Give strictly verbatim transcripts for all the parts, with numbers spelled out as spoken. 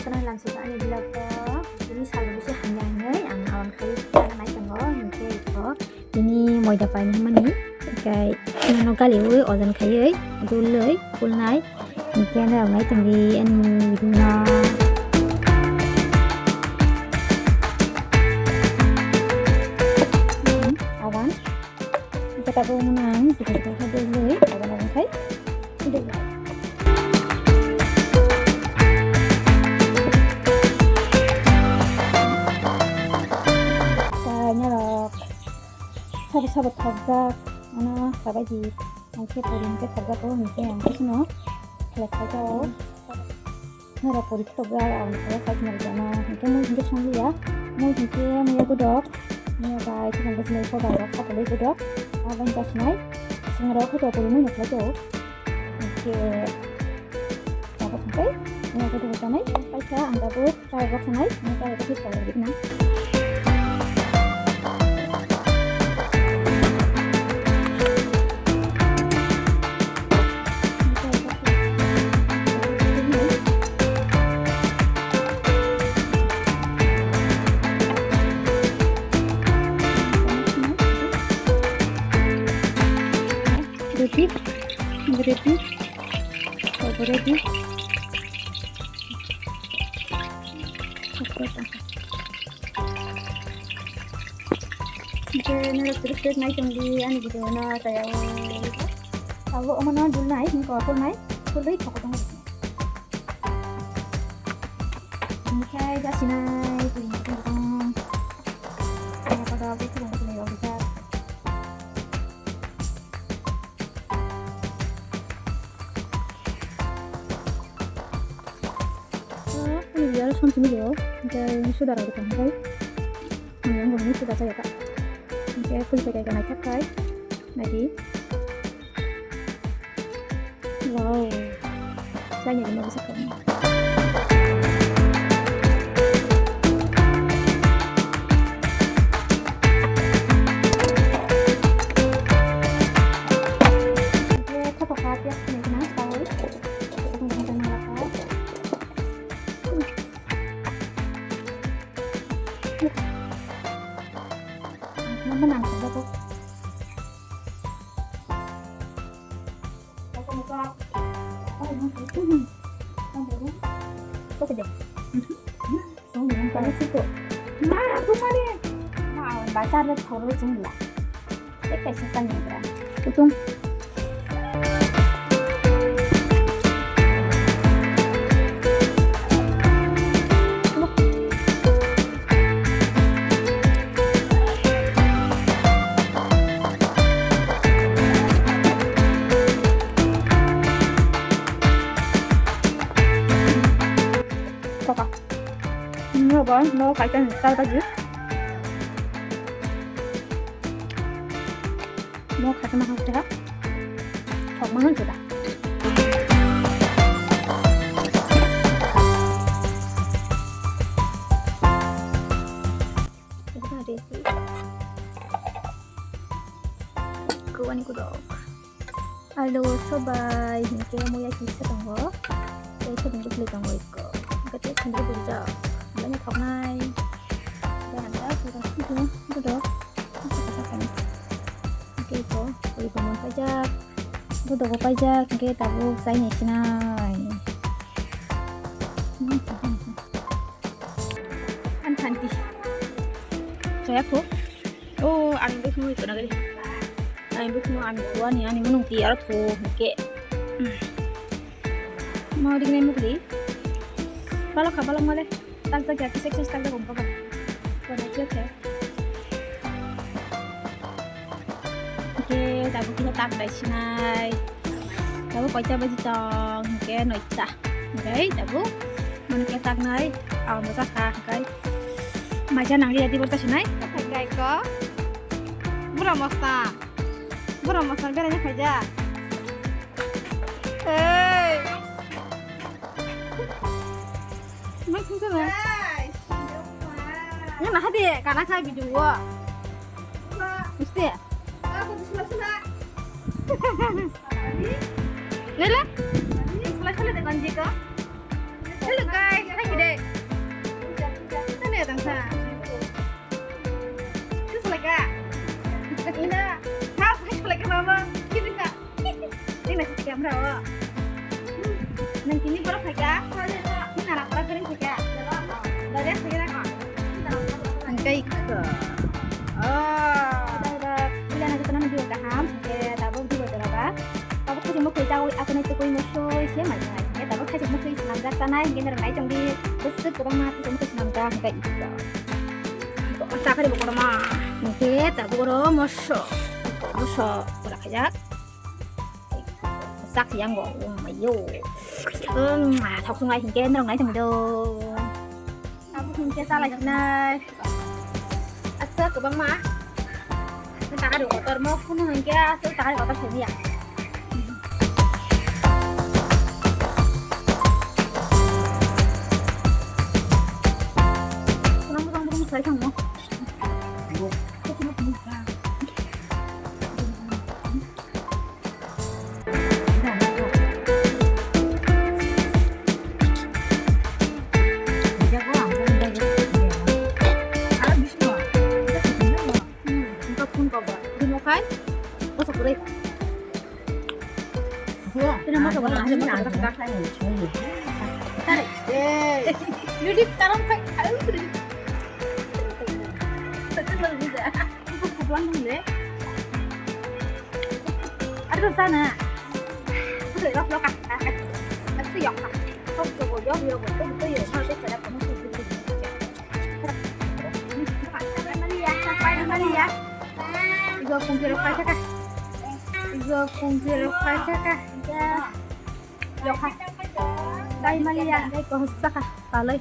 Khwnai lamsika ani vlog o, tini salo bisi hamya hinwi ang awan khai nai tongo, hinkhe iko tini moida paini hwnmani, hinkhe nono galiui ojon khaiui, dului, kulnai, hinkhe norok nai tongdi ani video no. Awan. Hinkhe tabuk omono ang jikon jikon khe dulwi, abo nang khai dulwi. Chai norok sabo sabo thokjak, ano sabai di, ang khe pori hinkhe thokjago, hinkhe ang khe chwngno khlai khaijao. Nara pori khwlwkjak, ang khe side nai jana. Hinkhe mui hinkhe songliya. Mui hinkhe muiya godok. Muiya bai thwkang bwswlwi soda rok khatulwi godok. Aboni jasinai. Swngrok khe to pori mui nukhlai to. Hinkhe tabuk hinkhe muiya godok janai. Paisa ang tabuk. Chai rok sanai, ang chai rok sih chai rok na. Ready? Ready? Ready? Hinkhe norok trip trip nai tongdi ani video no tayao. Abo omono dulnai, hinkhe kulnai, kulwi thokotong. Hinkhe jasinai, tini tong tong. Aya kodo, tini tong tong. Ani biya aro somsini biya o, hinkhe suda rok tong khai. Ani ang bumni suda chaya ta. Hinkhe pul pekai ka naithok khai. Naidi. Wow. Chai ni bini bwswk kwbangma. Hinkhe thopha kha piyaj khe nai khna saui. Bazar le thoro chwng la. Tei kaisa chani gra. Kutung. Toka. Ini apa? No kaitan sal tadi. Mo kha khe ma kha khe ha. Thok ma hwn juda. Kuwani kudok. Alu sobai hinkhe muya kisa tongo. Tei sobai bwkhwlwi tongo ikko. Hinkhe tei khundri burjak. Belai no thoknai. Tei ang ta pura kudok. Kisa kisa kani. Hinkhe ikko puri bo mon paijak. Kudok bo paijak. Hinkhe tabuk chaini sinai. Ang thanti. Chaya kho. Oh, ani bwskango ito nagari. Ani bwskango ani tuani ani munung ti aro thu hwnkhe. Ma ori gnai mukli. Balok kha balok male. Tak jak ya kisek ses tak jak umpa ba. Kona kya kya. Oke, tabuk kisa tak dai sinai. Tabuk koita baji tong, hwnkhe noita. Hwnkhe tabuk mani khe taknai, awan bo chakha, hwnkhe maisa nangli ya tibor ta sinai. Hwnkhe ko bura mosta, bura mosta beraina phaijak. Hey. Mai thungsa na. Nang na hadi kana khai video o. Misti. Nela? Sala sala de ganji ka. Hello guys, hai gede. Nang tini borok phaikha. Nana para kering phaikha. Hingke ikko. Oh. Pila na jotona video kaham. Hingke tabuk video jora ba. Tabuk khaisi mokoi tagwi akonai tukui mosoi se mai nai. Hingke tabuk khaisi mokoi swnamjak chanai. Hingke norok nai tongdi. Bwswk kwbangma khaisi mokoi swnamjak hingke ikko. Sakari bo kotorma. Hingke tabuk oro moso. Moso pura khajak. Sak yang go, oh my yo. Um, ah, thok sungai hingke norok nai tong do. Abo hingke salai sinai. Asa kwbangma. Taka do kotor mo kuno hingke asa taka do kotor sini ya. Kuno mo tong mo sai thang mo. Aduh sana. Aduh yok yok ah. Aduh yok ah. Kok coba yok yok betul betul yok. Mau saya cara kamu sih betul. Maria. Igo kumpir kai saka. Igo kumpir kai saka. Yok ah. Kai Maria. Kai kok saka. Talai.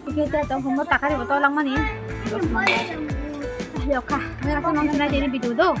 Oke, te tong homo takari botol langmani. Yok ah. Mai asa nong tunai deri bidu do.